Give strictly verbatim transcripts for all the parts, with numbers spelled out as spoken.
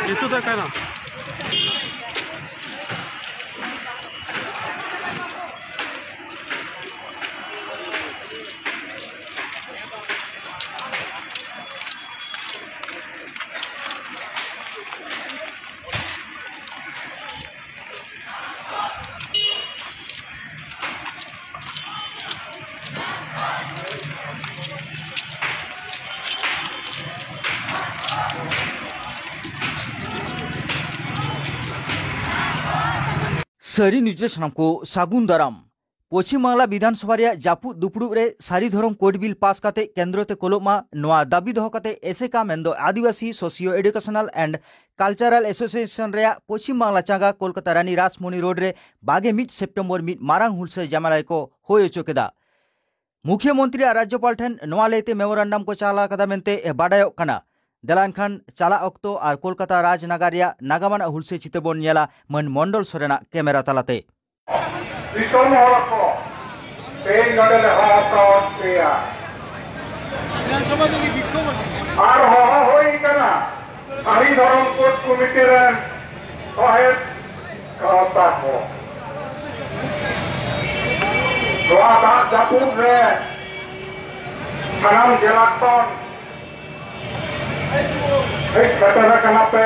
ᱱᱤᱛᱚᱜ ᱫᱚ ᱚᱠᱟᱭ ᱱᱟ? ᱥᱟᱹᱨᱤ ᱱᱤᱭᱩᱡᱽ ᱨᱮ ᱥᱟᱱᱟᱢ ᱠᱚ ᱥᱟᱹᱜᱩᱱ ᱫᱟᱨᱟᱢ᱾ ᱯᱚᱪᱷᱤᱢ ᱵᱟᱝᱞᱟ ᱵᱤᱫᱷᱟᱱ ᱥᱚᱵᱷᱟ ᱨᱮᱭᱟᱜ ᱡᱟᱹᱯᱩᱫ ᱫᱩᱯᱲᱩᱵ ᱨᱮ ᱥᱟᱹᱨᱤ ᱫᱷᱚᱨᱚᱢ ᱠᱳᱰ ᱵᱤᱞ ᱯᱟᱥ ᱠᱟᱛᱮ ᱠᱮᱱᱫᱨᱚ ᱛᱮ ᱠᱳᱞᱚᱜ ᱢᱟ, ᱱᱚᱣᱟ ᱫᱟᱹᱵᱤ ᱫᱚᱦᱚ ᱠᱟᱛᱮ ᱮᱥᱮᱠᱟ ᱢᱮᱱᱫᱚ Adivasi socio educational and cultural association ᱨᱮᱭᱟᱜ ᱯᱚᱪᱷᱤᱢ ᱵᱟᱝᱞᱟ ᱪᱟᱸᱜᱟ ᱠᱳᱞᱠᱟᱛᱟ ᱨᱟᱱᱤ ᱨᱟᱥᱢᱚᱱᱤ ᱨᱳᱰ ᱨᱮ ᱵᱟᱜᱮ ᱢᱤᱫ ᱥᱮᱯᱴᱮᱢᱵᱚᱨ ᱢᱤᱫ ᱢᱟᱨᱟᱝ ᱦᱩᱞᱥᱟᱹᱭ ᱡᱟᱢᱟᱞᱟᱭ ᱠᱚ ᱦᱩᱭ ᱦᱚᱪᱚ ᱠᱮᱫᱟ᱾ ᱢᱩᱠᱷᱭᱟᱹ ᱢᱚᱱᱛᱨᱤ ᱟᱨ ᱨᱟᱡᱽᱡᱚᱯᱟᱞ ᱴᱷᱮᱱ ᱱᱚᱣᱟ ᱞᱟᱹᱭᱛᱮ ᱢᱮᱢᱳᱨᱟᱱᱰᱟᱢ ᱠᱚ ᱪᱟᱞ ᱟᱠᱟᱫᱟ ᱢᱮᱱᱛᱮ ᱵᱟᱰᱟᱭᱚᱜ ᱠᱟᱱᱟ᱾ ᱫᱮᱞᱟ ᱮᱱᱠᱷᱟᱱ ᱪᱟᱞᱟᱜ ᱚᱠᱛᱚ ᱟᱨ ᱠᱳᱞᱠᱟᱛᱟ ᱨᱟᱡᱽᱱᱟᱜᱟᱨ ᱨᱮᱭᱟᱜ ᱱᱟᱜᱟᱢᱟᱱᱟᱜ ᱦᱩᱞᱥᱟᱹᱭ ᱪᱤᱛᱟᱹᱨ ᱵᱚᱱ ᱧᱮᱞᱟ ᱢᱟᱹᱱ ᱢᱚᱱᱰᱚᱞ ᱥᱚᱨᱮᱱᱟᱜ ᱠᱮᱢᱮᱨᱟ ᱛᱟᱞᱟᱛᱮ᱾ ᱫᱤᱥᱚᱢ ᱦᱚᱲ ᱠᱚ, ᱛᱮᱦᱮᱧ ᱱᱚᱰᱮ ᱞᱮ ᱦᱚᱦᱚ ᱟᱠᱟᱫ ᱯᱮᱭᱟ᱾ ᱟᱨ ᱦᱚᱦᱚ ᱦᱩᱭ ᱠᱟᱱᱟ ᱥᱟᱹᱨᱤ ᱫᱷᱚᱨᱚᱢ ᱠᱳᱰ ᱠᱚᱢᱤᱴᱤ ᱨᱮᱱ ᱥᱚᱦᱮᱫ ᱜᱟᱶᱛᱟ ᱠᱚ᱾ ᱱᱚᱣᱟ ᱫᱟᱜ ᱡᱟᱹᱯᱩᱫ ᱨᱮ ᱥᱟᱱᱟᱢ ᱡᱮᱞᱟ ᱠᱷᱚᱱ ᱦᱮᱡ ᱥᱮᱴᱮᱨ ᱟᱠᱟᱱᱟ ᱯᱮ᱾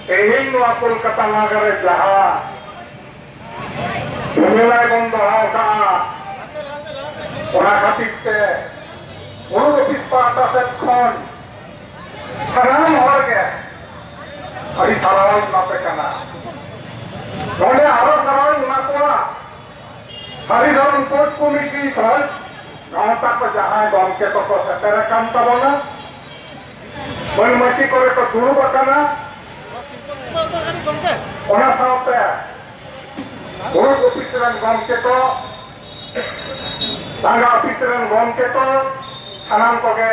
ᱛᱮᱦᱮᱧ ᱱᱚᱣᱟ ᱠᱳᱞᱠᱟᱛᱟ ᱱᱟᱜᱟᱨ ᱨᱮ ᱡᱟᱦᱟᱸ ᱡᱷᱟᱢᱮᱞᱟᱭ ᱵᱚᱱ ᱫᱚᱦᱚ ᱟᱠᱟᱫᱼᱟ, ᱚᱱᱟ ᱠᱷᱟᱹᱛᱤᱨ ᱛᱮ ᱢᱩᱞᱩᱠ ᱚᱯᱷᱤᱥ ᱯᱟᱦᱴᱟ ᱥᱮᱫ ᱠᱷᱚᱱ ᱥᱟᱱᱟᱢ ᱦᱚᱲ ᱜᱮ ᱟᱹᱰᱤ ᱥᱟᱨᱦᱟᱣ ᱤᱧ ᱮᱢᱟ ᱯᱮ ᱠᱟᱱᱟ᱾ ᱱᱚᱰᱮ ᱟᱨᱚ ᱥᱟᱨᱦᱟᱣ ᱤᱧ ᱮᱢᱟ ᱠᱚᱣᱟ ᱥᱟᱹᱨᱤ ᱫᱷᱚᱨᱚᱢ ᱠᱳᱰ ᱠᱚᱢᱤᱴᱤ ᱥᱚᱦᱮᱫ ᱜᱟᱶᱛᱟ ᱠᱚ, ᱡᱟᱦᱟᱸᱭ ᱜᱚᱢᱠᱮ ᱠᱚᱠᱚ ᱥᱮᱴᱮᱨ ᱟᱠᱟᱱ ᱛᱟᱵᱚᱱᱟ, ᱢᱟᱹᱱ ᱢᱟᱹᱪᱤ ᱠᱚᱨᱮ ᱠᱚ ᱫᱩᱲᱩᱵ ᱟᱠᱟᱱᱟ᱾ ᱚᱱᱟ ᱥᱟᱶᱛᱮ ᱢᱩᱬᱩᱫ ᱚᱯᱷᱤᱥ ᱨᱮᱱ ᱜᱚᱢᱠᱮ ᱠᱚ, ᱛᱟᱸᱜᱟ ᱚᱯᱷᱤᱥ ᱨᱮᱱ ᱜᱚᱢᱠᱮ ᱠᱚ, ᱥᱟᱱᱟᱢ ᱠᱚᱜᱮ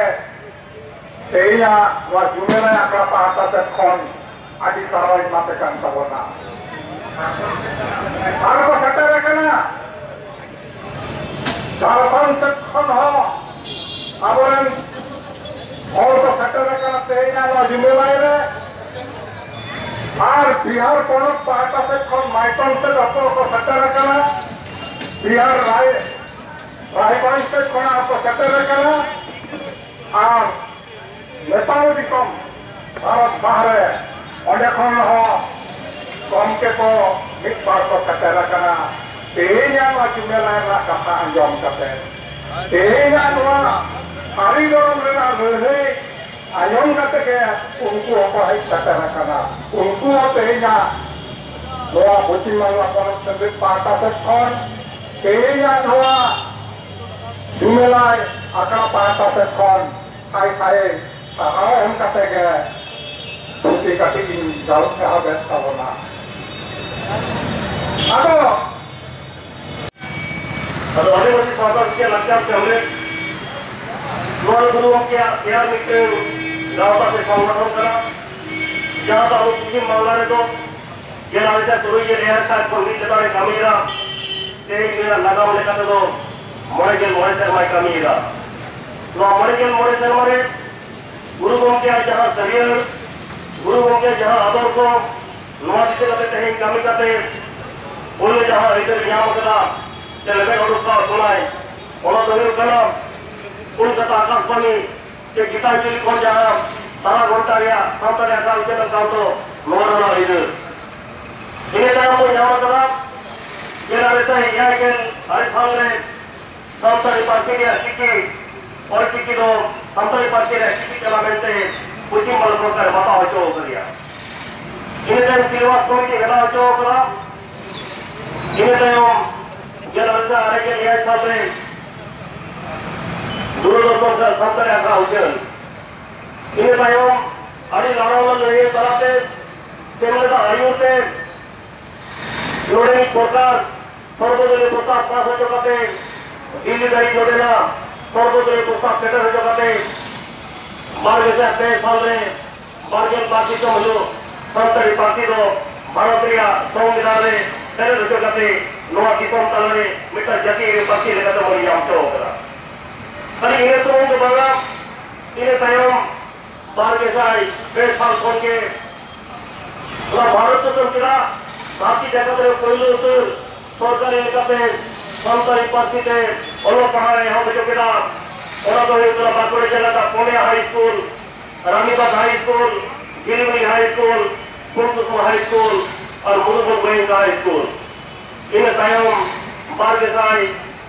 ᱛᱮᱦᱮᱧᱟᱜ ᱱᱚᱣᱟ ᱡᱩᱢᱮᱞᱟᱭ ᱟᱠᱷᱲᱟ ᱯᱟᱦᱴᱟ ᱥᱮᱫ ᱠᱷᱚᱱ ᱟᱹᱰᱤ ᱥᱟᱨᱦᱟᱣ ᱤᱧ ᱮᱢᱟ ᱯᱮ ᱠᱟᱱ ᱛᱟᱵᱚᱱᱟ᱾ ᱟᱨ ᱠᱚ ᱥᱮᱴᱮᱨ ᱟᱠᱟᱱᱟ ᱡᱷᱟᱲᱠᱷᱚᱸᱰ ᱥᱮᱫ ᱠᱷᱚᱱ ᱦᱚᱸ ᱟᱵᱚᱨᱮᱱ ᱡᱩᱢᱮᱞᱟᱭ ᱨᱮ ᱟᱨ ᱵᱤᱦᱟᱨ ᱯᱚᱱᱚᱛ ᱯᱟᱦᱴᱟ ᱥᱮᱫ ᱠᱷᱚᱱ ᱢᱟᱭᱛᱚᱱ ᱥᱮᱫ ᱦᱚᱸᱠᱚ ᱥᱮᱴᱮᱨ ᱟᱠᱟᱱᱟ᱾ ᱵᱤᱦᱟᱨ ᱨᱟᱭ-, ᱨᱟᱭᱜᱚᱸᱡᱽ ᱥᱮᱫ ᱠᱷᱚᱱᱟᱜ ᱦᱚᱸᱠᱚ ᱥᱮᱴᱮᱨ ᱟᱠᱟᱱᱟ᱾ ᱟᱨ ᱱᱮᱯᱟᱞ ᱫᱤᱥᱚᱢ, ᱵᱷᱟᱨᱚᱛ ᱵᱟᱦᱨᱮ, ᱚᱸᱰᱮ ᱠᱷᱚᱱ ᱦᱚᱸ ᱜᱚᱢᱠᱮ ᱠᱚ ᱢᱤᱫ ᱵᱟᱨ ᱠᱚ ᱥᱮᱴᱮᱨ ᱟᱠᱟᱱᱟ᱾ ᱛᱮᱦᱮᱧᱟᱜ ᱱᱚᱣᱟ ᱡᱩᱢᱮᱞᱟᱭ ᱨᱮᱱᱟᱜ ᱠᱟᱛᱷᱟ ᱟᱸᱡᱚᱢ ᱠᱟᱛᱮ, ᱛᱮᱦᱮᱧᱟᱜ ᱱᱚᱣᱟ ᱥᱟᱹᱨᱤ ᱫᱷᱚᱨᱚᱢ ᱨᱮᱱᱟᱜ ᱞᱟᱹᱲᱦᱟᱹᱭ ᱟᱸᱡᱚᱢ ᱠᱟᱛᱮ ᱜᱮ ᱩᱱᱠᱩ ᱦᱚᱸᱠᱚ ᱦᱮᱡ ᱥᱮᱴᱮᱨ ᱟᱠᱟᱱᱟ᱾ ᱩᱱᱠᱩ ᱦᱚᱸ ᱛᱮᱦᱮᱧᱟᱜ ᱱᱚᱣᱟ ᱯᱚᱪᱷᱤᱢ ᱵᱟᱝᱞᱟ ᱯᱚᱱᱚᱛ ᱥᱮᱢᱞᱮᱫ ᱯᱟᱦᱴᱟ ᱥᱮᱫ ᱠᱷᱚᱱ ᱛᱮᱦᱮᱧᱟᱜ ᱱᱚᱣᱟ ᱡᱩᱢᱮᱞᱟᱭ ᱟᱠᱷᱲᱟ ᱯᱟᱦᱴᱟ ᱥᱮᱫ ᱠᱷᱚᱱ ᱥᱟᱭ ᱥᱟᱭ ᱥᱟᱨᱦᱟᱣ ᱮᱢ ᱠᱟᱛᱮ ᱜᱮ ᱛᱷᱩᱛᱤ ᱠᱟᱹᱴᱤᱡ ᱤᱧ ᱜᱟᱞᱚᱪ ᱮᱦᱚᱵᱮᱫ ᱛᱟᱵᱚᱱᱟ᱾ ᱟᱫᱚ, ᱟᱫᱚ ᱟᱹᱫᱤᱵᱟᱹᱥᱤ ᱥᱟᱶᱛᱟ ᱥᱮᱪᱮᱫ ᱞᱟᱠᱪᱟᱨ ᱥᱮᱢᱞᱮᱫ ᱱᱚᱣᱟ ᱫᱚ ᱜᱩᱨᱩ ᱜᱚᱢᱠᱮᱭᱟᱜ ᱛᱮᱭᱟᱨ ᱢᱤᱫᱴᱟᱝ ᱜᱟᱶᱛᱟ ᱥᱮ ᱥᱚᱝᱜᱚᱴᱷᱚᱱ ᱠᱟᱱᱟ, ᱡᱟᱦᱟᱸ ᱫᱚ ᱟᱵᱚ ᱯᱚᱪᱷᱤᱢ ᱵᱟᱝᱞᱟ ᱨᱮᱫᱚ ᱜᱮᱞ ᱟᱨᱮ ᱥᱟᱭ ᱛᱩᱨᱩᱭ ᱜᱮᱞ ᱮᱭᱟᱭ ᱥᱟᱞ ᱠᱷᱚᱱ ᱢᱤᱫ ᱞᱮᱛᱟᱲᱮ ᱠᱟᱹᱢᱤᱭᱮᱫᱟ᱾ ᱛᱮᱦᱮᱧ ᱨᱮᱭᱟᱜ ᱱᱟᱜᱟᱢ ᱞᱮᱠᱟ ᱛᱮᱫᱚ ᱢᱚᱬᱮ ᱜᱮᱞ ᱢᱚᱬᱮ ᱥᱮᱨᱢᱟᱭ ᱠᱟᱹᱢᱤᱭᱮᱫᱟ᱾ ᱱᱚᱣᱟ ᱢᱚᱬᱮ ᱜᱮᱞ ᱢᱚᱬᱮ ᱥᱮᱨᱢᱟ ᱨᱮ ᱜᱩᱨᱩ ᱜᱚᱢᱠᱮᱭᱟᱜ ᱡᱟᱦᱟᱸ ᱥᱟᱹᱨᱭᱟᱹᱲ, ᱜᱩᱨᱩ ᱜᱚᱢᱠᱮᱭᱟᱜ ᱡᱟᱦᱟᱸ ᱟᱫᱚᱨᱥᱚ, ᱱᱚᱣᱟ ᱫᱤᱥᱟᱹ ᱠᱟᱛᱮ ᱛᱮᱦᱮᱧ ᱠᱟᱹᱢᱤ ᱠᱟᱛᱮ ᱯᱩᱭᱞᱩ ᱡᱟᱦᱟᱸ ᱟᱹᱭᱫᱟᱹᱨ ᱧᱟᱢ ᱟᱠᱟᱫᱟ ᱥᱮ ᱞᱮᱵᱮᱫ ᱩᱰᱩᱠ ᱠᱟᱜ ᱵᱚᱱᱟᱭ, ᱚᱱᱟ ᱫᱚ ᱦᱩᱭᱩᱜ ᱠᱟᱱᱟ ᱠᱳᱞᱠᱟᱛᱟ ᱟᱠᱟᱥᱵᱟণᱤ ᱥᱮ ᱜᱤᱛᱟᱧᱡᱚᱞᱤ ᱠᱷᱚᱱ ᱡᱟᱦᱟᱸ ᱥᱟᱨᱟ ᱜᱷᱚᱱᱴᱟ ᱨᱮᱭᱟᱜ ᱥᱟᱱᱛᱟᱲᱤ ᱟᱠᱷᱲᱟ ᱩᱪᱷᱟᱹᱱᱚᱜ ᱠᱟᱱ ᱫᱚ, ᱱᱚᱣᱟ ᱨᱮᱱᱟᱜ ᱟᱹᱭᱫᱟᱹᱨ᱾ ᱤᱱᱟᱹ ᱛᱟᱭᱚᱢ ᱵᱚᱱ ᱧᱟᱢ ᱟᱠᱟᱫᱟ ᱜᱮᱞ ᱟᱨᱮ ᱥᱟᱭ ᱮᱭᱟᱭ ᱜᱮᱞ ᱟᱨᱮ ᱥᱟᱞ ᱨᱮ ᱥᱟᱱᱛᱟᱲᱤ ᱯᱟᱹᱨᱥᱤ ᱨᱮᱭᱟᱜ ᱪᱤᱠᱤ, ᱚᱞ ᱪᱤᱠᱤ ᱫᱚ ᱥᱟᱱᱛᱟᱲᱤ ᱯᱟᱹᱨᱥᱤ ᱨᱮᱭᱟᱜ ᱪᱤᱠᱤ ᱠᱟᱱᱟ ᱢᱮᱱᱛᱮ ᱯᱚᱪᱷᱤᱢ ᱵᱟᱝᱞᱟ ᱥᱚᱨᱠᱟᱨ ᱵᱟᱛᱟᱣ ᱦᱚᱪᱚ ᱟᱠᱟᱫᱮᱭᱟ᱾ ᱤᱱᱟᱹ ᱛᱟᱭᱚᱢ ᱥᱤᱞᱮᱵᱟᱥ ᱠᱚᱢᱤᱴᱤ ᱵᱮᱱᱟᱣ ᱦᱚᱪᱚ ᱟᱠᱟᱫᱟ᱾ ᱤᱱᱟᱹ ᱛᱟᱭᱚᱢ ᱜᱮᱞ ᱟᱨᱮ ᱥᱟᱭ ᱟᱨᱮ ᱜᱮᱞ ᱮᱭᱟᱭ ᱥᱟᱞ ᱨᱮ ᱫᱩᱨᱚᱫᱚᱨᱥᱚᱱ ᱥᱟᱱᱛᱟᱲᱤ ᱟᱠᱷᱲᱟ ᱩᱪᱷᱟᱹᱱ᱾ ᱤᱱᱟᱹ ᱛᱟᱭᱚᱢ ᱟᱹᱰᱤ ᱞᱟᱲᱟᱣ ᱞᱟᱹᱲᱦᱟᱹᱭ ᱛᱟᱞᱟᱛᱮ ᱥᱮᱢᱞᱮᱫᱟᱜ ᱟᱹᱭᱩᱨ ᱛᱮ ᱱᱚᱰᱮᱱᱤᱡ ᱥᱚᱨᱠᱟᱨ ᱥᱚᱨᱵᱚᱫᱚᱞᱤᱭᱚ ᱯᱨᱚᱥᱛᱟᱵ ᱯᱟᱥ ᱦᱚᱪᱚ ᱠᱟᱛᱮ ᱫᱤᱞᱞᱤ ᱫᱷᱟᱹᱨᱤᱡ ᱱᱚᱰᱮᱱᱟᱜ ᱥᱚᱨᱵᱚᱫᱚᱞᱤᱭᱚ ᱯᱨᱚᱥᱛᱟᱵ ᱥᱮᱴᱮᱨ ᱦᱚᱪᱚ ᱠᱟᱛᱮ ᱵᱟᱨ ᱜᱮᱥᱟᱭ ᱯᱮ ᱥᱟᱞ ᱨᱮ ᱵᱟᱨᱜᱮᱞ ᱵᱟᱨ ᱫᱤᱥᱚᱢ ᱦᱤᱞᱳᱜ ᱥᱟᱱᱛᱟᱲᱤ ᱯᱟᱹᱨᱥᱤ ᱫᱚ ᱵᱷᱟᱨᱚᱛ ᱨᱮᱭᱟᱜ ᱥᱚᱝᱵᱤᱫᱷᱟᱱ ᱨᱮ ᱥᱮᱞᱮᱫ ᱦᱚᱪᱚ ᱠᱟᱛᱮ ᱱᱚᱣᱟ ᱫᱤᱥᱚᱢ ᱛᱟᱞᱟᱨᱮ ᱢᱤᱫᱴᱟᱝ ᱡᱟᱹᱛᱤᱭᱟᱹᱨᱤ ᱯᱟᱹᱨᱥᱤ ᱞᱮᱠᱟᱛᱮ ᱵᱚᱱ ᱧᱟᱢ ᱦᱚᱪᱚ ᱟᱠᱟᱫᱟ᱾ ᱠᱷᱟᱹᱞᱤ ᱤᱱᱟᱹ ᱥᱩᱢᱩᱝ ᱫᱚ ᱵᱟᱝᱟ, ᱤᱱᱟᱹ ᱛᱟᱭᱚᱢ ᱵᱟᱨ ᱜᱮᱥᱟᱭ ᱯᱮ ᱥᱟᱞ ᱠᱷᱚᱱ ᱜᱮ ᱱᱚᱣᱟ ᱵᱷᱟᱨᱚᱛ ᱫᱤᱥᱚᱢ ᱨᱮᱱᱟᱜ ᱫᱷᱟᱹᱨᱛᱤ ᱡᱟᱠᱟᱛ ᱨᱮ ᱯᱳᱭᱞᱳ ᱩᱛᱟᱹᱨ ᱥᱚᱨᱠᱟᱨᱤ ᱞᱮᱠᱟᱛᱮ ᱥᱟᱱᱛᱟᱲᱤ ᱯᱟᱹᱨᱥᱤ ᱛᱮ ᱚᱞᱚᱜ ᱯᱟᱲᱦᱟᱣ ᱮ ᱮᱦᱚᱵ ᱦᱚᱪᱚ ᱠᱮᱫᱟ᱾ ᱚᱱᱟ ᱫᱚ ᱦᱩᱭᱩᱜ ᱠᱟᱱᱟ ᱵᱟᱸᱠᱩᱲᱟ ᱡᱮᱞᱟ ᱨᱮᱱᱟᱜ ᱯᱩᱱᱭᱟ ᱦᱟᱭ ᱥᱠᱩᱞ, ᱨᱟᱱᱤᱵᱟᱸᱫᱷ ᱦᱟᱭ ᱥᱠᱩᱞ, ᱜᱤᱨᱤᱵᱟᱹᱫᱤ ᱦᱟᱭ ᱥᱠᱩᱞ, ᱯᱷᱩᱞᱠᱩᱥᱢᱟ ᱦᱟᱭ ᱥᱠᱩᱞ ᱟᱨ ᱢᱩᱫᱷᱩᱠᱩᱱᱫ ᱜᱳᱭᱮᱝᱠᱟ ᱦᱟᱭ ᱥᱠᱩᱞ᱾ ᱤᱱᱟᱹ ᱛᱟᱭᱚᱢ ᱵᱟᱨ ᱜᱮᱥᱟᱭ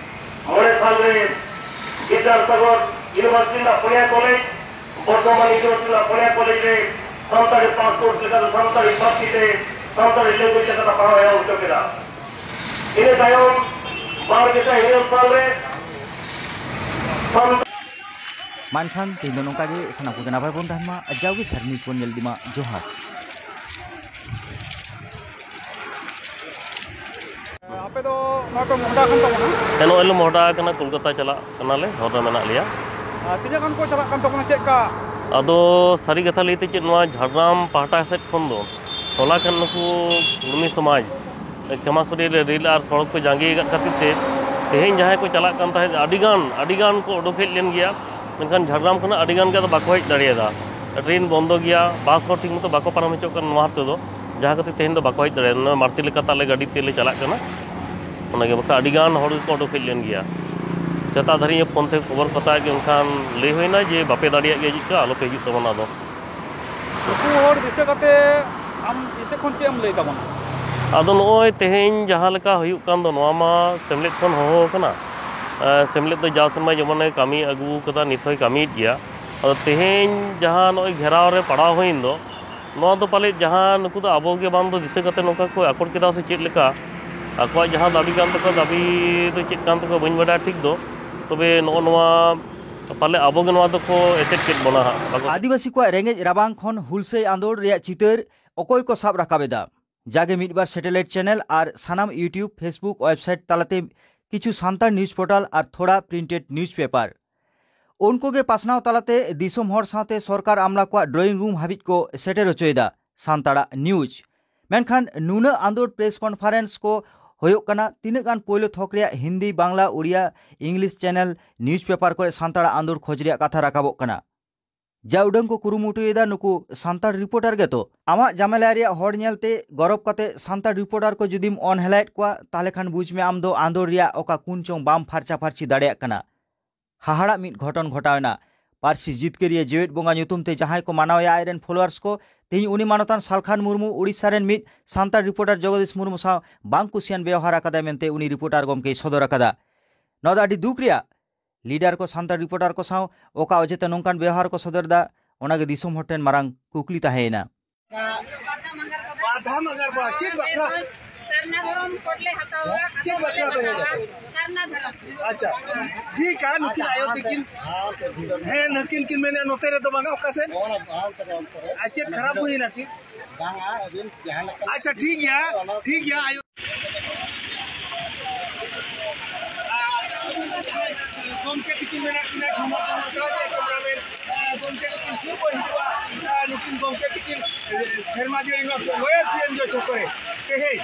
ᱢᱚᱬᱮ ᱥᱟᱞ ᱨᱮ ᱵᱤᱫᱽᱫᱟᱥᱟᱜᱚᱨ ᱤᱭᱩᱱᱤᱵᱷᱟᱨᱥᱤᱴᱤ ᱨᱮᱱᱟᱜ ᱯᱩᱱᱭᱟ ᱠᱚᱞᱮᱡᱽ, ᱵᱚᱨᱫᱷᱚᱢᱟᱱ ᱤᱭᱩᱱᱤᱵᱷᱟᱨᱥᱤᱴᱤ ᱨᱮᱱᱟᱜ ᱯᱩᱱᱭᱟ ᱠᱚᱞᱮᱡᱽ ᱨᱮ ᱥᱟᱱᱛᱟᱲᱤ ᱯᱟᱥ ᱠᱳᱨᱥ ᱞᱮᱠᱟᱛᱮ ᱥᱟᱱᱛᱟᱲᱤ ᱯᱟᱹᱨᱥᱤ ᱛᱮ ᱥᱟᱱᱛᱟᱲᱤ ᱞᱮᱝᱜᱩᱭᱮᱡᱽ ᱞᱮᱠᱟᱛᱮ ᱯᱟᱲᱦᱟᱣ ᱮᱦᱚᱵ ᱦᱚᱪᱚ ᱠᱮᱫᱟ᱾ ᱤᱱᱟᱹ ᱛᱟᱭᱚᱢ ᱵᱟᱨ ᱜᱮᱥᱟᱭ ᱤᱨᱟᱹᱞ ᱥᱟᱞ ᱨᱮ ᱥᱟᱱᱛᱟᱲ ᱢᱮᱱᱠᱷᱟᱱ ᱛᱮᱦᱮᱧ ᱫᱚ ᱱᱚᱝᱠᱟ ᱜᱮ ᱥᱟᱱᱟᱢ ᱠᱚᱜᱮ ᱱᱟᱯᱟᱭ ᱵᱚᱱ ᱛᱟᱦᱮᱱ ᱢᱟ᱾ ᱟᱨ ᱡᱟᱣᱜᱮ ᱥᱟᱹᱨᱤ ᱱᱤᱭᱩᱡᱽ ᱵᱚᱱ ᱧᱮᱞ ᱤᱫᱤ ᱢᱟ᱾ ᱡᱚᱦᱟᱨ᱾ ᱟᱯᱮ ᱫᱚ ᱱᱚᱣᱟ ᱯᱮ ᱢᱚᱦᱰᱟ ᱠᱟᱱ ᱛᱟᱵᱚᱱᱟ? ᱦᱮᱸ, ᱱᱚᱜᱼᱚᱭ ᱞᱮ ᱢᱚᱦᱰᱟ ᱟᱠᱟᱱᱟ, ᱠᱳᱞᱠᱟᱛᱟ ᱪᱟᱞᱟᱜ ᱠᱟᱱᱟᱞᱮ, ᱦᱚᱨ ᱨᱮ ᱢᱮᱱᱟᱜ ᱞᱮᱭᱟ᱾ ᱟᱨ ᱛᱤᱱᱟᱹᱜ ᱜᱟᱱ ᱠᱚ ᱪᱟᱞᱟᱜ ᱠᱟᱱ ᱛᱟᱵᱚᱱᱟ, ᱪᱮᱫ ᱞᱮᱠᱟ? ᱟᱫᱚ ᱥᱟᱹᱨᱤ ᱠᱟᱛᱷᱟ ᱞᱟᱹᱭᱛᱮ ᱪᱮᱫ, ᱱᱚᱣᱟ ᱡᱷᱟᱲᱜᱨᱟᱢ ᱯᱟᱦᱴᱟ ᱥᱮᱫ ᱠᱷᱚᱱ ᱫᱚ ᱦᱚᱞᱟ ᱠᱷᱟᱱ ᱱᱩᱠᱩ ᱠᱩᱲᱢᱤ ᱥᱚᱢᱟᱡᱽ ᱠᱷᱮᱢᱟᱥᱚᱨᱤ ᱨᱮ ᱨᱮᱞ ᱟᱨ ᱥᱚᱲᱚᱠ ᱠᱚ ᱡᱟᱸᱜᱮ ᱟᱠᱟᱫ ᱠᱷᱟᱹᱛᱤᱨ ᱛᱮ ᱛᱮᱦᱮᱧ ᱡᱟᱦᱟᱸᱭ ᱠᱚ ᱪᱟᱞᱟᱜ ᱠᱟᱱ ᱛᱟᱦᱮᱸᱫ, ᱟᱹᱰᱤᱜᱟᱱ, ᱟᱹᱰᱤᱜᱟᱱ ᱠᱚ ᱩᱰᱩᱠ ᱦᱮᱡ ᱞᱮᱱ ᱜᱮᱭᱟ, ᱢᱮᱱᱠᱷᱟᱱ ᱡᱷᱟᱲᱜᱨᱟᱢ ᱠᱷᱚᱱᱟᱜ ᱟᱹᱰᱤᱜᱟᱱ ᱜᱮ ᱟᱫᱚ ᱵᱟᱠᱚ ᱦᱮᱡ ᱫᱟᱲᱮᱭᱟᱫᱟ᱾ ᱴᱨᱮᱱ ᱵᱚᱱᱫᱚ ᱜᱮᱭᱟ, ᱵᱟᱥ ᱦᱚᱸ ᱴᱷᱤᱠ ᱢᱚᱛᱚ ᱵᱟᱠᱚ ᱯᱟᱨᱚᱢ ᱦᱚᱪᱚᱜ ᱠᱟᱱᱟ ᱱᱚᱣᱟ ᱦᱚᱨ ᱛᱮᱫᱚ, ᱡᱟᱦᱟᱸ ᱠᱷᱟᱹᱛᱤᱨ ᱛᱮᱦᱮᱧ ᱫᱚ ᱵᱟᱠᱚ ᱦᱮᱡ ᱫᱟᱲᱮᱭᱟᱫᱟ᱾ ᱱᱚᱣᱟ ᱢᱟᱨᱛᱤ ᱞᱮᱠᱟᱛᱮ ᱟᱞᱮ ᱜᱟᱹᱰᱤ ᱛᱮᱞᱮ ᱪᱟᱞᱟᱜ ᱠᱟᱱᱟ, ᱚᱱᱟᱜᱮ, ᱵᱟᱠᱷᱟᱱ ᱟᱹᱰᱤᱜᱟᱱ ᱦᱚᱲ ᱜᱮᱠᱚ ᱩᱰᱩᱠ ᱦᱮᱡ ᱞᱮᱱ ᱜᱮᱭᱟ᱾ ᱥᱮᱛᱟᱜ ᱫᱷᱟᱹᱨᱤᱡ ᱯᱷᱳᱱ ᱛᱮ ᱠᱷᱚᱵᱚᱨ ᱠᱚ ᱦᱟᱛᱟᱣᱮᱫ ᱜᱮ, ᱢᱮᱱᱠᱷᱟᱱ ᱞᱟᱹᱭ ᱦᱩᱭᱱᱟ ᱡᱮ ᱵᱟᱯᱮ ᱫᱟᱲᱮᱭᱟᱜ ᱜᱮᱭᱟ, ᱪᱮᱫ ᱠᱟ ᱟᱞᱚᱯᱮ ᱦᱤᱡᱩᱜ ᱛᱟᱵᱚᱱᱟ ᱟᱫᱚ᱾ ᱱᱩᱠᱩ ᱦᱚᱲ ᱫᱤᱥᱟᱹ ᱠᱟᱛᱮ ᱟᱢ ᱛᱤᱥᱮ ᱠᱷᱚᱱ ᱪᱮᱫ ᱮᱢ ᱞᱟᱹᱭ ᱛᱟᱵᱚᱱᱟ? ᱟᱫᱚ ᱱᱚᱜᱼᱚᱭ ᱛᱮᱦᱮᱧ ᱡᱟᱦᱟᱸ ᱞᱮᱠᱟ ᱦᱩᱭᱩᱜ ᱠᱟᱱ ᱫᱚ, ᱱᱚᱣᱟ ᱢᱟ ᱥᱮᱢᱞᱮᱫ ᱠᱷᱚᱱ ᱦᱚᱦᱚ ᱟᱠᱟᱱᱟ᱾ ᱮ, ᱥᱮᱢᱞᱮᱫ ᱫᱚ ᱡᱟᱣ ᱥᱮᱨᱢᱟ ᱡᱮᱢᱚᱱᱮ ᱠᱟᱹᱢᱤ ᱟᱹᱜᱩ ᱟᱠᱟᱫᱟ, ᱱᱤᱛ ᱦᱚᱸᱭ ᱠᱟᱹᱢᱤᱭᱮᱫ ᱜᱮᱭᱟ᱾ ᱟᱫᱚ ᱛᱮᱦᱮᱧ ᱡᱟᱦᱟᱸ ᱱᱚᱜᱼᱚᱭ ᱜᱷᱮᱨᱟᱣ ᱨᱮ ᱯᱟᱲᱟᱣ ᱦᱩᱭᱮᱱ ᱫᱚ, ᱱᱚᱣᱟ ᱫᱚ ᱯᱟᱞᱮᱫ ᱡᱟᱦᱟᱸ ᱱᱩᱠᱩ ᱫᱚ ᱟᱵᱚ ᱜᱮ ᱵᱟᱝ ᱫᱚ ᱫᱤᱥᱟᱹ ᱠᱟᱛᱮ ᱱᱚᱝᱠᱟ ᱠᱚ ᱟᱠᱚᱴ ᱠᱮᱫᱟ ᱥᱮ ᱪᱮᱫ ᱞᱮᱠᱟ, ᱟᱠᱚᱣᱟᱜ ᱡᱟᱦᱟᱸ ᱫᱟᱹᱵᱤ ᱠᱟᱱ ᱛᱟᱠᱚᱣᱟ, ᱫᱟᱹᱵᱤ ᱫᱚ ᱪᱮᱫ ᱠᱟᱱ ᱛᱟᱠᱚᱣᱟ ᱵᱟᱹᱧ ᱵᱟᱰᱟᱭᱟ ᱴᱷᱤᱠ ᱫᱚ᱾ ᱛᱚᱵᱮ ᱱᱚᱜᱼᱚ ᱱᱚᱣᱟ ᱯᱟᱞᱮ ᱟᱵᱚ ᱜᱮ ᱱᱚᱣᱟ ᱫᱚᱠᱚ ᱮᱴᱮᱫ ᱠᱮᱫ ᱵᱚᱱᱟ ᱦᱟᱸᱜ᱾ ᱵᱟᱠᱚ ᱟᱹᱫᱤᱵᱟᱹᱥᱤ ᱠᱚᱣᱟᱜ ᱨᱮᱸᱜᱮᱡ ᱨᱟᱵᱟᱝ ᱠᱷᱚᱱ ᱦᱩᱞᱥᱟᱹᱭ ᱟᱸᱫᱳᱲ ᱨᱮᱭᱟᱜ ᱪᱤᱛᱟᱹᱨ ᱚᱠᱚᱭ ᱠᱚ ᱥᱟᱵ ᱨᱟᱠᱟᱵ ᱮᱫᱟ? ᱡᱟᱜᱮ ᱢᱤᱫ ᱵᱟᱨ ᱥᱮᱴᱮᱞᱟᱭᱤᱴ ᱪᱮᱱᱮᱞ ᱟᱨ ᱥᱟᱱᱟᱢ YouTube, Facebook, ᱳᱭᱮᱵᱥᱟᱭᱤᱴ ᱛᱟᱞᱟᱛᱮ ᱠᱤᱪᱷᱩ ᱥᱟᱱᱛᱟᱲ ᱱᱤᱭᱩᱡᱽ ᱯᱳᱨᱴᱟᱞ ᱟᱨ ᱛᱷᱚᱲᱟ ᱯᱨᱤᱱᱴᱮᱰ ᱱᱤᱭᱩᱡᱽ ᱯᱮᱯᱟᱨ᱾ ᱩᱱᱠᱩ ᱜᱮ ᱯᱟᱥᱱᱟᱣ ᱛᱟᱞᱟᱛᱮ ᱫᱤᱥᱚᱢ ᱦᱚᱲ ᱥᱟᱶᱛᱮ ᱥᱚᱨᱠᱟᱨ ᱟᱢᱞᱟ ᱠᱚᱣᱟᱜ ᱰᱨᱚᱭᱤᱝ ᱨᱩᱢ ᱦᱟᱹᱵᱤᱡ ᱠᱚ ᱥᱮᱴᱮᱨ ᱦᱚᱪᱚᱭᱮᱫᱟ ᱥᱟᱱᱛᱟᱲᱟᱜ ᱱᱤᱭᱩᱡᱽ᱾ ᱢᱮᱱᱠᱷᱟᱱ ᱱᱩᱱᱟᱹᱜ ᱟᱸᱫᱳᱲ ᱯᱨᱮᱥ ᱠᱚᱱᱯᱷᱟᱨᱮᱱᱥ ᱠᱚ ᱦᱩᱭᱩᱜ ᱠᱟᱱᱟ, ᱛᱤᱱᱟᱹᱜ ᱜᱟᱱ ᱯᱳᱭᱞᱳ ᱛᱷᱚᱠ ᱨᱮᱭᱟᱜ Hindi, Bangla, Odia, English channel news paper ᱠᱚᱨᱮ ᱥᱟᱱᱛᱟᱲᱟᱜ ᱟᱸᱫᱳᱲ ᱠᱷᱚᱡᱽ ᱨᱮᱭᱟᱜ ᱠᱟᱛᱷᱟ ᱨᱟᱠᱟᱵᱚᱜ ᱠᱟᱱᱟ? ᱡᱟ ᱩᱰᱟᱹᱝ ᱠᱚ ᱠᱩᱨᱩᱢᱩᱴᱩᱭᱮᱫᱟ ᱱᱩᱠᱩ ᱥᱟᱱᱛᱟᱲ ᱨᱤᱯᱳᱨᱴᱟᱨ ᱜᱮᱛᱚ᱾ ᱟᱢᱟᱜ ᱡᱟᱢᱮᱞᱟ ᱨᱮᱭᱟᱜ ᱦᱚᱲ ᱧᱮᱞᱛᱮ ᱜᱚᱨᱚᱵ ᱠᱟᱛᱮ ᱥᱟᱱᱛᱟᱲ ᱨᱤᱯᱳᱨᱴᱟᱨ ᱠᱚ ᱡᱩᱫᱤᱢ ᱚᱱᱦᱮᱞᱟᱭᱮᱫ ᱠᱚᱣᱟ, ᱛᱟᱦᱞᱮ ᱠᱷᱟᱱ ᱵᱩᱡᱽ ᱢᱮ ᱟᱢ ᱫᱚ ᱟᱸᱫᱳᱲ ᱨᱮᱭᱟᱜ ᱚᱠᱟ ᱠᱩᱱ ᱪᱚᱝ ᱵᱟᱢ ᱯᱷᱟᱨᱪᱟ ᱯᱷᱟᱨᱪᱤ ᱫᱟᱲᱮᱭᱟᱜ ᱠᱟᱱᱟ᱾ ᱦᱟᱦᱟᱲᱟᱜ ᱢᱤᱫ ᱜᱷᱚᱴᱚᱱ ᱜᱷᱚᱴᱟᱣ ᱮᱱᱟ᱾ ᱯᱟᱹᱨᱥᱤ ᱡᱤᱛᱠᱟᱹᱨᱤᱭᱟᱹ ᱡᱮᱣᱮᱫ ᱵᱚᱸᱜᱟ ᱧᱩᱛᱩᱢ ᱛᱮ ᱡᱟᱦᱟᱸᱭ ᱠᱚ ᱢᱟᱱᱟᱣᱮᱭᱟ ᱟᱡᱨᱮᱱ ᱯᱷᱚᱞᱳᱣᱟᱨᱥ ᱠᱚ, ᱛᱮᱦᱮᱧ ᱩᱱᱤ ᱢᱟᱱᱚᱛᱟᱱ ᱥᱟᱞᱠᱷᱟᱱ ᱢᱩᱨᱢᱩ ᱩᱲᱤᱥᱥᱟ ᱨᱮᱱ ᱢᱤᱫ ᱥᱟᱱᱛᱟᱲ ᱨᱤᱯᱳᱨᱴᱟᱨ ᱡᱚᱜᱚᱫᱤᱥ ᱢᱩᱨᱢᱩ ᱥᱟᱶ ᱵᱟᱝ ᱠᱩᱥᱤᱭᱟᱱ ᱵᱮᱣᱦᱟᱨ ᱟᱠᱟᱫᱟᱭ ᱢᱮᱱᱛᱮ ᱩᱱᱤ ᱨᱤᱯᱳᱨᱴᱟᱨ ᱜᱚᱢᱠᱮᱭ ᱥᱚᱫᱚᱨ ᱟᱠᱟᱫᱟ᱾ ᱱᱚᱣᱟ ᱫᱚ ᱟᱹᱰᱤ ᱫᱩᱠ ᱨᱮᱭᱟᱜ᱾ ᱞᱤᱰᱟᱨ ᱠᱚ ᱥᱟᱱᱛᱟᱲ ᱨᱤᱯᱳᱨᱴᱟᱨ ᱠᱚ ᱥᱟᱶ ᱚᱠᱟ ᱚᱡᱮᱛᱮ ᱱᱚᱝᱠᱟᱱ ᱵᱮᱣᱦᱟᱨ ᱠᱚ ᱥᱚᱫᱚᱨ ᱮᱫᱟ, ᱚᱱᱟᱜᱮ ᱫᱤᱥᱚᱢ ᱦᱚᱲ ᱴᱷᱮᱱ ᱢᱟᱨᱟᱝ ᱠᱩᱠᱞᱤ ᱛᱟᱦᱮᱸᱭᱮᱱᱟ᱾ ᱵᱟᱫᱷᱟ ᱢᱟᱜᱟᱨ ᱵᱟ ᱪᱮᱫ ᱵᱟᱠᱷᱨᱟ? ᱥᱟᱨᱱᱟ ᱫᱷᱚᱨᱚᱢ ᱠᱳᱰ ᱞᱮ ᱦᱟᱛᱟᱣᱟ᱾ ᱪᱮᱫ ᱵᱟᱠᱷᱨᱟ ᱯᱮ ᱦᱮᱡ ᱟᱠᱟᱱᱟ? ᱥᱟᱨᱱᱟ ᱫᱷᱚᱨᱚᱢ᱾ ᱟᱪᱪᱷᱟ, ᱴᱷᱤᱠᱟ, ᱱᱩᱠᱤᱱ ᱟᱭᱳ ᱛᱤᱠᱤᱱ, ᱦᱮᱸ, ᱱᱩᱠᱤᱱ ᱠᱤᱱ ᱢᱮᱱᱮᱫ ᱱᱚᱛᱮ ᱨᱮᱫᱚ ᱵᱟᱝᱟ, ᱚᱠᱟ ᱥᱮᱫ? ᱟᱨ ᱪᱮᱫ ᱠᱷᱟᱨᱟᱯ ᱦᱩᱭᱱᱟ ᱠᱤ? ᱵᱟᱝᱟ, ᱟᱹᱵᱤᱱ ᱡᱟᱦᱟᱸ ᱞᱮᱠᱟ ᱟᱪᱪᱷᱟ, ᱴᱷᱤᱠ ᱜᱮᱭᱟ, ᱴᱷᱤᱠ ᱜᱮᱭᱟ, ᱟᱭᱳ᱾ ᱜᱚᱢᱠᱮ ᱛᱤᱠᱤᱱ ᱢᱮᱱᱟᱜ ᱠᱤᱱᱟ, ᱡᱷᱩᱢᱟᱹ ᱡᱷᱩᱢᱟᱹ ᱠᱟᱛᱮ ᱠᱮᱢᱨᱟᱢᱮᱱ, ᱜᱚᱢᱠᱮ ᱛᱤᱠᱤᱱ ᱥᱩᱨ ᱠᱚ ᱦᱤᱡᱩᱜᱼᱟ᱾ ᱱᱩᱠᱤᱱ ᱜᱚᱢᱠᱮ ᱛᱤᱠᱤᱱ ᱥᱮᱨᱢᱟ ᱡᱟᱹᱲᱤ ᱱᱚᱣᱟ ᱞᱚᱭᱟᱨ ᱯᱤ ᱮᱢ ᱡᱚ ᱪᱚᱠᱚᱨᱮ ᱛᱮᱦᱮᱧ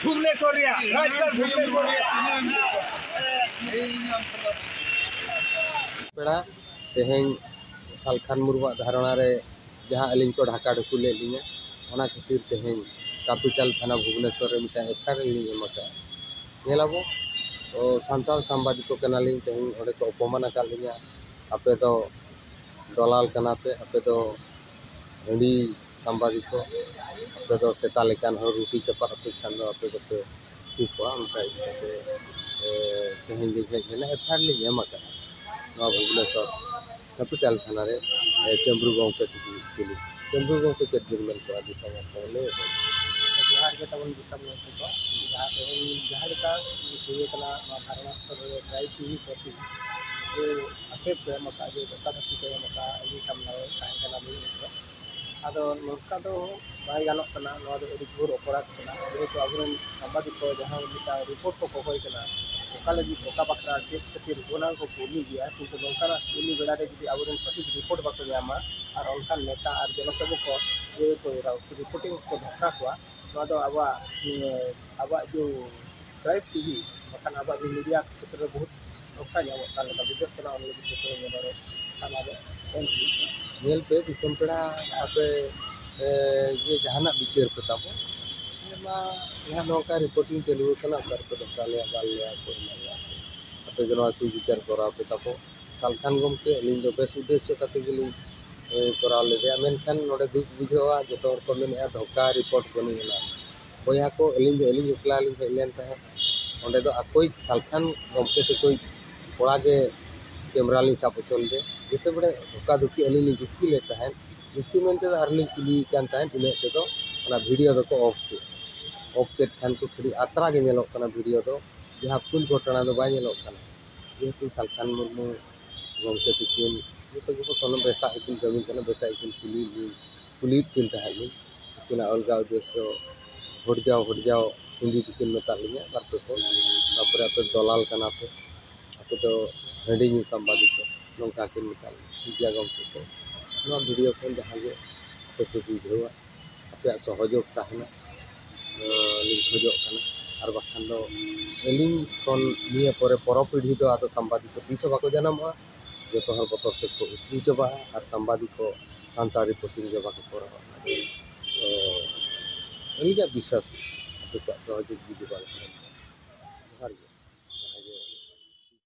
ᱵᱷᱩᱵᱽᱱᱮᱥᱚᱨ ᱨᱮᱭᱟᱜ, ᱨᱟᱡᱽᱜᱟᱲ ᱵᱷᱩᱵᱽᱱᱮᱥᱚᱨ ᱨᱮᱭᱟᱜ ᱯᱮᱲᱟ ᱛᱮᱦᱮᱧ ᱥᱟᱞᱠᱷᱟᱱ ᱢᱩᱨᱢᱩᱣᱟᱜ ᱫᱷᱟᱨᱚᱱᱟ ᱨᱮ ᱡᱟᱦᱟᱸ ᱟᱹᱞᱤᱧ ᱠᱚ ᱰᱷᱟᱠᱟ ᱰᱷᱩᱠᱩ ᱞᱮᱫ ᱞᱤᱧᱟ, ᱚᱱᱟ ᱠᱷᱟᱹᱛᱤᱨ ᱛᱮᱦᱮᱧ ᱠᱮᱯᱤᱴᱟᱞ ᱛᱷᱟᱱᱟ ᱵᱷᱩᱵᱽᱱᱮᱥᱚᱨ ᱨᱮ ᱢᱤᱫᱴᱟᱝ ᱮᱯᱷ ᱟᱭ ᱟᱨ ᱞᱤᱧ ᱮᱢ ᱟᱠᱟᱫᱼᱟ᱾ ᱧᱮᱞᱟᱵᱚ, ᱚ, ᱥᱟᱱᱛᱟᱲ ᱥᱟᱢᱵᱟᱫᱤᱠ ᱠᱚ ᱠᱟᱱᱟᱞᱤᱧ, ᱛᱮᱦᱮᱧ ᱚᱸᱰᱮ ᱠᱚ ᱚᱯᱚᱢᱟᱱ ᱟᱠᱟᱫ ᱞᱤᱧᱟ, ᱟᱯᱮ ᱫᱚ ᱫᱚᱞᱟᱞ ᱠᱟᱱᱟ ᱯᱮ, ᱟᱯᱮ ᱫᱚ ᱦᱟᱺᱰᱤ ᱥᱟᱢᱵᱟᱫᱤᱠ ᱠᱚ, ᱟᱯᱮ ᱫᱚ ᱥᱮᱛᱟ ᱞᱮᱠᱟᱱ ᱦᱚᱲ, ᱨᱩᱴᱤ ᱪᱟᱯᱟᱫ ᱟᱯᱮ ᱠᱷᱟᱱ ᱫᱚ ᱟᱯᱮ ᱫᱚᱯᱮ ᱴᱷᱤᱠᱚᱜᱼᱟ᱾ ᱚᱱᱠᱟ ᱤᱫᱤ ᱠᱟᱛᱮ, ᱮ, ᱛᱮᱦᱮᱧ ᱞᱤᱧ ᱦᱮᱡ ᱞᱮᱱᱟ, ᱮᱯᱷ ᱟᱭ ᱟᱨ ᱞᱤᱧ ᱮᱢ ᱟᱠᱟᱫᱼᱟ ᱱᱚᱣᱟ ᱵᱷᱩᱵᱽᱱᱮᱥᱚᱨ ᱠᱮᱯᱤᱴᱟᱞ ᱛᱷᱟᱱᱟ ᱨᱮ, ᱮ, ᱪᱟᱸᱫᱽᱨᱩ ᱜᱚᱢᱠᱮ ᱛᱤᱠᱤᱱ ᱠᱩᱞᱤ᱾ ᱪᱟᱸᱫᱽᱨᱩ ᱜᱚᱢᱠᱮ ᱪᱮᱫ ᱵᱤᱱ ᱢᱮᱱ ᱠᱚᱣᱟ ᱫᱤᱥᱚᱢ ᱦᱚᱲ ᱠᱚ ᱞᱟᱹᱭ ᱟᱠᱚ? ᱡᱚᱦᱟᱨ ᱜᱮ ᱛᱟᱵᱚᱱ ᱫᱤᱥᱚᱢ ᱦᱚᱲ ᱠᱚ᱾ ᱡᱟᱦᱟᱸ ᱛᱮᱦᱮᱧ ᱡᱟᱦᱟᱸ ᱞᱮᱠᱟ ᱦᱩᱭ ᱠᱟᱱᱟ ᱱᱚᱣᱟ ᱫᱷᱟᱨᱱᱟ ᱥᱛᱷᱚᱞ ᱨᱮ ᱴᱨᱟᱭᱤᱵᱽ ᱴᱤᱵᱷᱤ ᱯᱨᱚᱛᱤ ᱡᱮ ᱟᱠᱷᱮᱯ ᱠᱚ ᱮᱢ ᱟᱠᱟᱫᱼᱟ, ᱡᱮ ᱫᱷᱳᱠᱟ ᱫᱷᱟᱹᱠᱤ ᱠᱚ ᱮᱢ ᱟᱠᱟᱫᱼᱟ, ᱟᱹᱞᱤᱧ ᱥᱟᱢᱱᱟ ᱨᱮ ᱛᱟᱦᱮᱸ ᱠᱟᱱᱟ ᱞᱤᱧ ᱩᱱ ᱡᱚᱦᱚᱜ᱾ ᱟᱫᱚ ᱱᱚᱝᱠᱟ ᱫᱚ ᱵᱟᱭ ᱜᱟᱱᱚᱜ ᱠᱟᱱᱟ, ᱱᱚᱣᱟ ᱫᱚ ᱟᱹᱰᱤ ᱜᱷᱳᱨ ᱚᱯᱚᱨᱟᱫᱷ ᱠᱟᱱᱟ᱾ ᱡᱮᱦᱮᱛᱩ ᱟᱵᱚᱨᱮᱱ ᱥᱟᱢᱵᱟᱫᱤᱠ ᱠᱚ ᱡᱟᱦᱟᱸ ᱢᱤᱫᱴᱟᱝ ᱨᱤᱯᱳᱨᱴ ᱠᱚ ᱠᱚᱠᱚᱭ ᱠᱟᱱᱟ, ᱚᱠᱟ ᱞᱟᱹᱜᱤᱫ, ᱚᱠᱟ ᱵᱟᱠᱷᱨᱟ, ᱪᱮᱫ ᱠᱷᱟᱹᱛᱤᱨ, ᱚᱱᱟ ᱠᱚ ᱠᱩᱞᱤ ᱜᱮᱭᱟ᱾ ᱠᱤᱱᱛᱩ ᱱᱚᱝᱠᱟᱱᱟᱜ ᱠᱩᱞᱤ ᱵᱮᱲᱟ ᱨᱮ ᱡᱩᱫᱤ ᱟᱵᱚᱨᱮᱱ ᱥᱚᱴᱷᱤᱠ ᱨᱤᱯᱳᱨᱴ ᱵᱟᱠᱚ ᱧᱟᱢᱟ ᱟᱨ ᱚᱱᱠᱟᱱ ᱱᱮᱛᱟ ᱟᱨ ᱡᱚᱱᱚᱥᱮᱵᱚᱠ ᱠᱚ ᱡᱮ ᱠᱚ ᱨᱤᱯᱳᱨᱴᱤᱝ ᱠᱚ ᱫᱷᱳᱠᱟ ᱠᱚᱣᱟ, ᱱᱚᱣᱟ ᱫᱚ ᱟᱵᱚᱣᱟᱜ, ᱤᱭᱟᱹ, ᱟᱵᱚᱣᱟᱜ ᱡᱮ ᱴᱨᱟᱭᱤᱵᱽ ᱴᱤᱵᱷᱤ, ᱵᱟᱠᱷᱟᱱ ᱟᱵᱚᱣᱟᱜ ᱡᱮ ᱢᱤᱰᱤᱭᱟ ᱠᱷᱮᱛᱨᱮ ᱨᱮ ᱵᱚᱦᱩᱛ ᱫᱷᱳᱠᱟ ᱧᱟᱢᱚᱜ ᱠᱟᱱ ᱞᱮᱠᱟ ᱵᱩᱡᱷᱟᱹᱜ ᱠᱟᱱᱟ᱾ ᱚᱱᱟ ᱞᱟᱹᱜᱤᱫ ᱛᱮ ᱛᱮᱦᱮᱧ ᱱᱚᱰᱮ ᱧᱮᱞ ᱯᱮ ᱫᱤᱥᱚᱢ ᱯᱮᱲᱟ, ᱟᱯᱮ ᱤᱭᱟᱹ ᱡᱟᱦᱟᱱᱟᱜ ᱵᱤᱪᱟᱹᱨ ᱯᱮ ᱛᱟᱵᱚ, ᱢᱟ ᱡᱟᱦᱟᱸ ᱱᱚᱝᱠᱟ ᱨᱤᱯᱳᱨᱴᱤᱝ ᱪᱟᱹᱞᱩ ᱟᱠᱟᱱᱟ, ᱚᱠᱟ ᱨᱮᱯᱮ ᱫᱷᱚᱠᱟ ᱞᱮᱭᱟ, ᱵᱟᱞ ᱞᱮᱭᱟ, ᱚᱠᱚᱭ ᱮᱢᱟ ᱞᱮᱭᱟ? ᱟᱯᱮ ᱜᱮ ᱱᱚᱣᱟ ᱥᱩᱵᱤᱪᱟᱨ ᱠᱚᱨᱟᱣ ᱯᱮ ᱛᱟᱵᱚ᱾ ᱥᱟᱞᱠᱷᱟᱱ ᱜᱚᱢᱠᱮ, ᱟᱹᱞᱤᱧ ᱫᱚ ᱵᱮᱥ ᱩᱫᱽᱫᱮᱥᱥᱚ ᱠᱟᱛᱮ ᱜᱮᱞᱤᱧ ᱠᱚᱨᱟᱣ ᱞᱮᱫᱟ, ᱢᱮᱱᱠᱷᱟᱱ ᱱᱚᱰᱮ ᱫᱩᱠ ᱵᱩᱡᱷᱟᱹᱜᱼᱟ, ᱡᱚᱛᱚ ᱦᱚᱲ ᱠᱚ ᱢᱮᱱᱮᱫᱼᱟ ᱫᱷᱚᱠᱟ, ᱨᱤᱯᱳᱨᱴ ᱵᱟᱹᱱᱩᱜ ᱟᱱᱟ᱾ ᱵᱚᱭᱦᱟ ᱠᱚ, ᱟᱹᱞᱤᱧ ᱫᱚ ᱟᱹᱞᱤᱧ ᱮᱠᱞᱟ ᱞᱤᱧ ᱦᱮᱡ ᱞᱮᱱ ᱛᱟᱦᱮᱸᱫ᱾ ᱚᱸᱰᱮ ᱫᱚ ᱟᱠᱚᱭᱤᱡ ᱥᱟᱞᱠᱷᱟᱱ ᱜᱚᱢᱠᱮ ᱛᱟᱠᱚᱭᱤᱡ ᱠᱚᱲᱟ ᱜᱮ ᱠᱮᱢᱨᱟ ᱞᱤᱧ ᱥᱟᱵ ᱦᱚᱪᱚ ᱞᱮᱫᱮ᱾ ᱡᱮᱛᱮ ᱵᱮᱲᱮ ᱫᱷᱚᱠᱟ ᱫᱷᱩᱠᱤ ᱟᱹᱞᱤᱧ ᱞᱤᱧ ᱡᱩᱠᱛᱤ ᱞᱮᱫ ᱛᱟᱦᱮᱸᱫ, ᱡᱩᱠᱛᱤ ᱢᱮᱱᱛᱮ ᱫᱚ ᱟᱨ ᱞᱤᱧ ᱠᱩᱞᱤᱭᱮ ᱠᱟᱱ ᱛᱟᱦᱮᱸᱫ, ᱤᱱᱟᱹᱜ ᱛᱮᱫᱚ ᱚᱱᱟ ᱵᱷᱤᱰᱤᱭᱳ ᱫᱚᱠᱚ ᱚᱯᱷ ᱠᱮᱫ᱾ ᱚᱯᱷ ᱠᱮᱫ ᱠᱷᱟᱱ ᱠᱚ ᱠᱷᱟᱹᱞᱤ ᱟᱛᱨᱟ ᱜᱮ ᱧᱮᱞᱚᱜ ᱠᱟᱱᱟ ᱵᱷᱤᱰᱤᱭᱳ ᱫᱚ, ᱡᱟᱦᱟᱸ ᱯᱷᱩᱞ ᱜᱷᱚᱴᱚᱱᱟ ᱫᱚ ᱵᱟᱭ ᱧᱮᱞᱚᱜ ᱠᱟᱱᱟ᱾ ᱡᱮᱦᱮᱛᱩ ᱥᱟᱞᱠᱷᱟᱱ ᱢᱩᱨᱢᱩ ᱜᱚᱢᱠᱮ ᱛᱤᱠᱤᱱ ᱡᱚᱛᱚ ᱜᱮᱵᱚ ᱥᱟᱱᱟᱢ ᱵᱮᱥᱟᱜ ᱜᱮᱠᱤᱱ ᱠᱟᱹᱢᱤ ᱠᱟᱱᱟ, ᱵᱮᱥᱟᱜ ᱜᱮᱠᱤᱱ ᱠᱩᱞᱤ, ᱠᱩᱞᱤᱭᱮᱫ ᱠᱤᱱ ᱛᱟᱦᱮᱸᱫ ᱞᱤᱧ᱾ ᱟᱹᱠᱤᱱᱟᱜ ᱚᱞᱜᱟ ᱩᱫᱽᱫᱮᱥᱥᱚ ᱦᱚᱲᱡᱟᱣ ᱦᱚᱲᱡᱟᱣ ᱦᱤᱱᱫᱤ ᱛᱮᱠᱤᱱ ᱢᱮᱛᱟᱫ ᱞᱤᱧᱟ ᱵᱟᱨ ᱯᱮ ᱠᱚ, ᱛᱟᱨᱯᱚᱨᱮ ᱟᱯᱮ ᱫᱚᱞᱟᱞ ᱠᱟᱱᱟ ᱯᱮ, ᱟᱯᱮ ᱫᱚ ᱦᱟᱺᱰᱤ ᱧᱩ ᱥᱟᱢᱵᱟᱫᱤᱠ ᱠᱚ, ᱱᱚᱝᱠᱟ ᱠᱤᱱ ᱢᱮᱛᱟᱫ ᱞᱤᱧᱟ᱾ ᱴᱷᱤᱠ ᱜᱮᱭᱟ ᱜᱚᱢᱠᱮ ᱠᱚ, ᱱᱚᱣᱟ ᱵᱷᱤᱰᱤᱭᱳ ᱠᱷᱚᱱ ᱡᱟᱦᱟᱸ ᱜᱮ ᱟᱯᱮ ᱯᱮ ᱵᱩᱡᱷᱟᱹᱣᱟ, ᱟᱯᱮᱭᱟᱜ ᱥᱚᱦᱚᱡᱳᱜᱽ ᱛᱟᱦᱮᱱᱟ, ᱟᱸ, ᱞᱤᱧ ᱠᱷᱚᱡᱚᱜ ᱠᱟᱱᱟ᱾ ᱟᱨ ᱵᱟᱠᱷᱟᱱ ᱫᱚ ᱟᱹᱞᱤᱧ ᱠᱷᱚᱱ ᱱᱤᱭᱟᱹ ᱯᱚᱨᱮ ᱯᱚᱨᱚ ᱯᱤᱲᱦᱤ ᱫᱚ ᱟᱫᱚ ᱥᱟᱢᱵᱟᱫᱤᱠ ᱫᱚ ᱛᱤᱥ ᱦᱚᱸ ᱵᱟᱠᱚ ᱡᱟᱱᱟᱢᱚᱜᱼᱟ᱾ ᱡᱚᱛᱚ ᱦᱚᱲ ᱵᱚᱛᱚᱨ ᱛᱮᱠᱚ ᱩᱠᱩ ᱪᱟᱵᱟᱜᱼᱟ ᱟᱨ ᱥᱟᱢᱵᱟᱫᱤᱠ ᱠᱚ ᱥᱟᱱᱛᱟᱲ ᱨᱤᱯᱳᱨᱴᱤᱝ ᱜᱮ ᱵᱟᱠᱚ ᱠᱚᱨᱟᱣᱟ᱾ ᱚᱱᱟ ᱫᱚ, ᱚ, ᱟᱹᱞᱤᱧᱟᱜ ᱵᱤᱥᱥᱟᱥ, ᱟᱯᱮ ᱠᱚᱣᱟᱜ ᱥᱚᱦᱚᱡᱳᱜᱽ ᱡᱩᱫᱤ ᱵᱟᱝ ᱛᱟᱦᱮᱱ ᱠᱷᱟᱱ᱾ ᱡᱚᱦᱟᱨ ᱜᱮ᱾